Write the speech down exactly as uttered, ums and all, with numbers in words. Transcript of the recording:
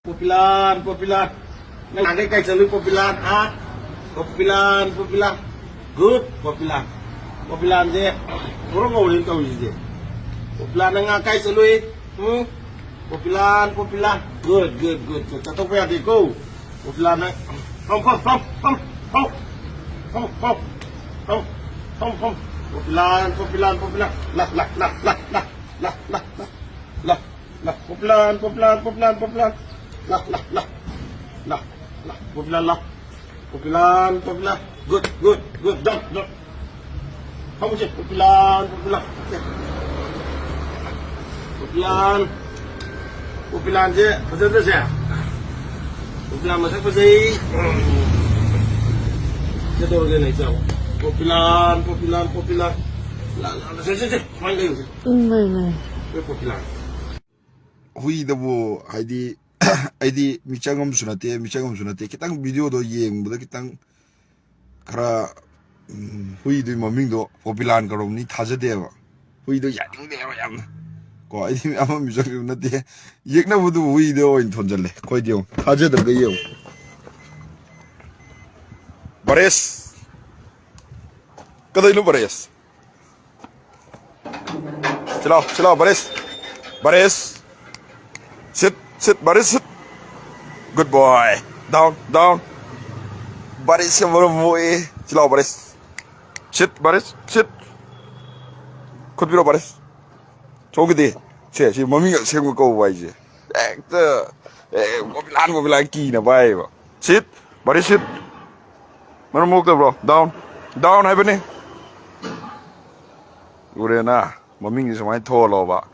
ꯄꯣꯄꯤꯂꯥꯟ, ꯄꯣꯄꯤꯂꯥꯟ꯫ ꯅꯪ ꯅꯍꯥꯟꯈꯩ ꯀꯥꯏ ꯆꯠꯂꯨꯏ, ꯄꯣꯄꯤꯂꯥꯟ, ꯍꯥ? ꯄꯣꯄꯤꯂꯥꯟ, ꯄꯣꯄꯤꯂꯥꯟ꯫ Good, ꯄꯣꯄꯤꯂꯥꯟ꯫ ꯄꯣꯄꯤꯂꯥꯟꯁꯦ ꯉꯧꯔꯣꯛ ꯉꯧꯔꯦꯅ ꯇꯧꯔꯤꯁꯤꯗꯤ꯫ ꯄꯣꯄꯤꯂꯥꯟ, ꯅꯪ ꯉꯥ ꯀꯥꯏ ꯆꯠꯂꯨꯏ? ꯎꯝ? ꯄꯣꯄꯤꯂꯥꯟ, ꯄꯣꯄꯤꯂꯥꯟ꯫ Good, good, good, good. ꯆꯠꯊꯣꯛꯄ ꯌꯥꯗꯦꯀꯣ꯫ ꯄꯣꯄꯤꯂꯥꯟ, ꯅꯪ ꯐꯝ, ꯐꯝ, ꯐꯝ, ꯐꯝ, ꯐꯝ꯫ ꯐꯝ, ꯐꯝ, ꯐꯝ, ꯐꯝ, ꯐꯝ, ꯐꯝ꯫ ꯄꯣꯄꯤꯂꯥꯟ, ꯄꯣꯄꯤꯂꯥꯟ, ꯄꯣꯄꯤꯂꯥꯟ꯫ ꯂꯥ, ꯂꯥ, ꯂꯥ꯫ ꯂꯥ, ꯄꯣꯄꯤꯂꯥꯟ, ꯄꯣꯄꯤꯂꯥꯟ, ꯄꯣꯄꯤꯂꯥꯟ, ꯄꯣꯄꯤꯂꯥꯟ꯫ ꯂꯥ, ꯂꯥ, ꯂꯥ꯫ ꯂꯥ, ꯂꯥ, ꯄꯣꯄꯤꯂꯥꯟ, ꯂꯥ꯫ ꯄꯣꯄꯤꯂꯥꯟ, ꯄꯣꯄꯤꯂꯥꯟ꯫ Good, good, good. Down, down. ꯐꯝꯃꯨꯁꯦ, ꯄꯣꯄꯤꯂꯥꯟ, ꯄꯣꯄꯤꯂꯥꯟ꯫ ꯄꯣꯄꯤꯂꯥꯟ꯫ ꯄꯣꯄꯤꯂꯥꯟꯁꯦ ꯐꯖꯗ꯭ꯔꯁꯦ? ꯄꯣꯄꯤꯂꯥꯟ ꯃꯁꯛ ꯐꯖꯩ꯫ ꯀꯩꯗꯧꯔꯒꯦ, ꯂꯩ ꯆꯥꯎ꯫ ꯄꯣꯄꯤꯂꯥꯟ, ꯄꯣꯄꯤꯂꯥꯟ, ꯄꯣꯄꯤꯂꯥꯟ꯫ ꯂꯥ, ꯂꯥ, ꯂꯥ, ꯁꯦ, ꯁꯦ, ꯁꯦ, ꯁꯨꯃꯥꯏꯅ ꯂꯩꯌꯨꯁꯦ꯫ ꯏꯃꯥꯏ, ꯏꯃꯥꯏ꯫ ꯑꯩꯈꯣꯏ ꯄꯣꯄꯤꯂꯥꯟ꯫ ꯍꯨꯏꯗꯕꯨ ꯍꯥꯏꯗꯤ, ꯑꯩꯗꯤ ꯃꯤꯆꯪ ꯑꯃꯁꯨ ꯅꯠꯇꯦ, ꯃꯤꯆꯪ ꯑꯃꯁꯨ ꯅꯠꯇꯦ꯫ ꯈꯤꯇꯪ videoꯗꯣ ꯌꯦꯡꯕꯗ ꯈꯤꯇꯪ ꯈꯔ, ꯎꯝ, ꯍꯨꯏꯗꯨꯒꯤ ꯃꯃꯤꯡꯗꯣ ꯄꯣꯄꯤꯂꯥꯟ ꯀꯧꯔꯝꯅꯤ ꯊꯥꯖꯗꯦꯕ꯫ ꯍꯨꯏꯗꯣ ꯌꯥꯅꯤꯡꯗꯦꯕ ꯌꯥꯝꯅ꯫ ꯀꯣ, ꯑꯩꯗꯤ ꯑꯃ ꯃꯤꯆꯪ ꯅꯠꯇꯦ꯫ ꯌꯦꯛꯅꯕꯗꯨ ꯍꯨꯏꯗ ꯑꯣꯏꯅ ꯊꯣꯟꯖꯜꯂꯦ꯫ ꯑꯩꯈꯣꯏꯗꯤ ꯌꯦꯡꯉꯨ, ꯊꯥꯖꯗ꯭ꯔꯒ ꯌꯦꯡꯉꯨ꯫ ꯕꯔꯦꯁ! ꯀꯗꯩꯅꯣ ꯕꯔꯦꯁ? ꯁꯤ ꯂꯥꯎ, ꯁꯤ ꯂꯥꯎ, ꯕꯔꯦꯁ꯫ ꯕꯔꯦꯁ꯫ Sit, sit, ꯕꯔꯦꯁ, sit. Good boy. Down, down. ꯕꯔꯦꯁ ꯌꯥꯝ ꯃꯔꯝ ꯃꯣꯛꯑꯦ꯫ ꯁꯤ ꯂꯥꯎ, ꯕꯔꯦꯁ꯫ Sit, ꯕꯔꯦꯁ, sit. ꯈꯨꯠ ꯄꯤꯔꯣ, ꯕꯔꯦꯁ꯫ ꯁꯣꯝꯒꯤꯗꯤ꯫ ꯁꯦ, ꯁꯤ ꯃꯃꯤꯡ ꯑꯁꯦꯡꯕ ꯀꯧꯕ ꯍꯥꯏꯁꯦ꯫ ꯍꯦꯛꯇ, ꯑꯦ, ꯄꯣꯄꯤꯂꯥꯟ, ꯄꯣꯄꯤꯂꯥꯟ ꯀꯤꯅ ꯄꯥꯏꯌꯦꯕ꯫ Sit, ꯕꯔꯦꯁ, sit. ꯃꯔꯝ ꯃꯣꯛꯇꯕ꯭ꯔꯣ? Down. Down ꯍꯥꯏꯕꯅꯤ꯫ ꯎꯔꯦꯅ? ꯃꯃꯤꯡꯁꯦ ꯁꯨꯃꯥꯏꯅ ꯊꯣꯜꯂꯣꯕ꯫